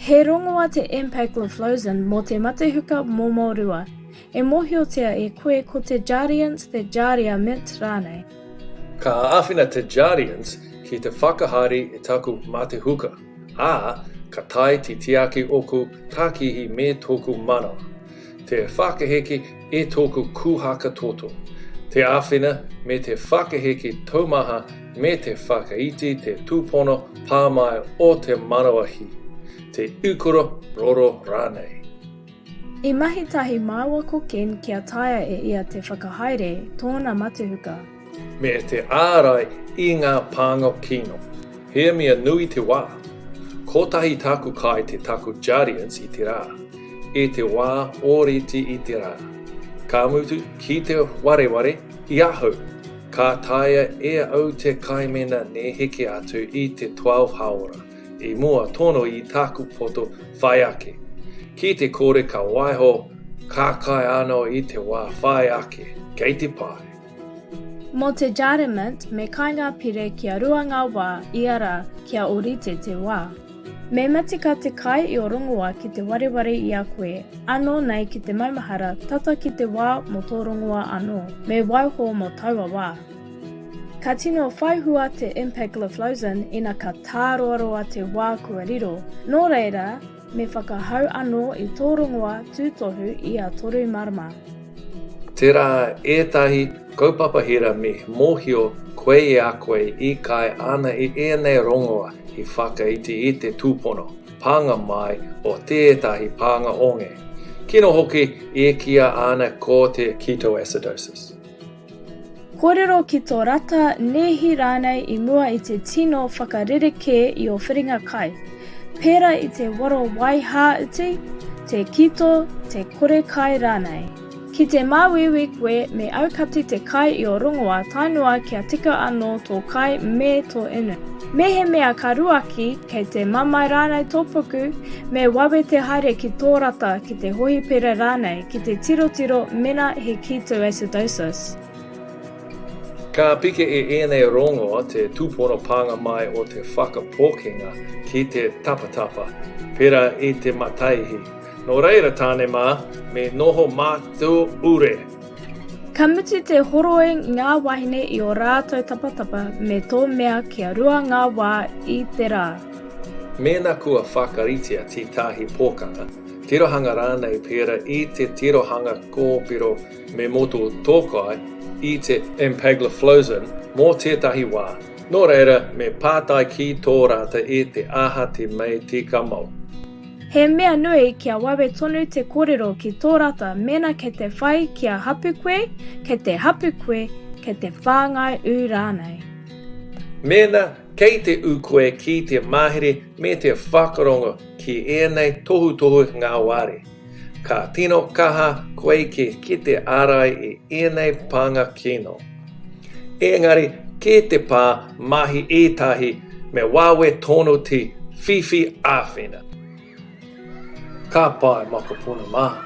He rongoa te empagliflozin mō te matehuka momorua. E mōhiotia e koe ko te Jardiance, te Jardiamint rānei. Ka āwhina te Jardiance ki te whakahaere i taku matehuka, ā, ka tae te tiaki oku tākihi me tōku manawa. Te whakaheke e tōku kūhaka toto. Te āwhina me te whakaheke taumaha me te whakaiti te tūpono pā mai o te manawa hī, te ūkoro roro rānei. I mahi tahi māua ko Ken kia taea e ia te whakahaere tōna matehuka. Me te ārai i ngā pānga kino. He mea nui te wā. Kotahi taku kai te taku Jardiance i te rā, i te wā ōrite i te rā. Ka mutu ki te wareware i ahau, ka taea e au te kai mena ne heke atu i te 12 haora i mua tonu i taku poto whai ake. Ki te kore ka waiho ka kai ano i te wā whai ake, kei te pai. Mō te Jardiment, me kai ngā pire kia rua ngā wā ia rā kia ōrite te wā. Me matika te kai i o rongoa ki te wareware i a koe, anō nei ki te maumahara tata ki te wā mō tō rongoa anō, me waiho mō taua wā. Ka tino whai hua te empagliflozin ina ka tāroaroa te wā kua riro, nō reira, Me whakahau anō i tō rongoa tūtohu ia toru marama. Tērā ētahi kaupapa hira me mōhio koe i a koe i kai ana i ēnei rongoa i whakaiti i te tūpono pānga mai o tētahi pānga onge, kino hoki e kīia ana ko te ketoacidosis. Kōrero ki tō rata, nēhi rānei i mua i te tino whakarerekē i ō whiringa kai, pērā i te waro waihā iti, te kito, te kore kai rānei. Ki te māuiui koe, me aukati te kai i ō rongoā tae noa kia tika anō tō kai me tō inu. Mehemea ka ruaki, kei te mamae rānei tō puku, me wawe te haere ki tō rata, ki te hohipera rānei, ki te tirotiro mena he ketoacidosis. Ka piki i ēnei rongoa te tūpono pānga mai o te whakapokenga ki te tapatapa, pērā i te mataihi. Nō reira, tāne mā, me noho mātou ure. Ka mutu te horoi ngā wahine i o rātou tapatapa me tō mea kia rua ngā wā i te rā. Mēnā kua whakaritea tētahi pokanga, tirohanga rānei pērā i te tirohanga kōpiro me motu tōkai i te empagliflozin mō tētahi wā, nō reira me pātai ki tō rata i te aha te mei tika mōu. He mea nui kia wawe tonu te kōrero ki tō rata mēnā kei te whai kia hapu koe, kei te hapu koe, kei te whāngai ū rānei. Mēnā kei te ū koe ki te mahere me te whakarongo ki ēnei tohutohu ngāwari, ka tino kaha koe ki ki te ārai i ēnei pānga kino. Engari ki te pā mahi ētahi me wawe tonu te whiwhi āwhina. Ka pai mokopuna mā.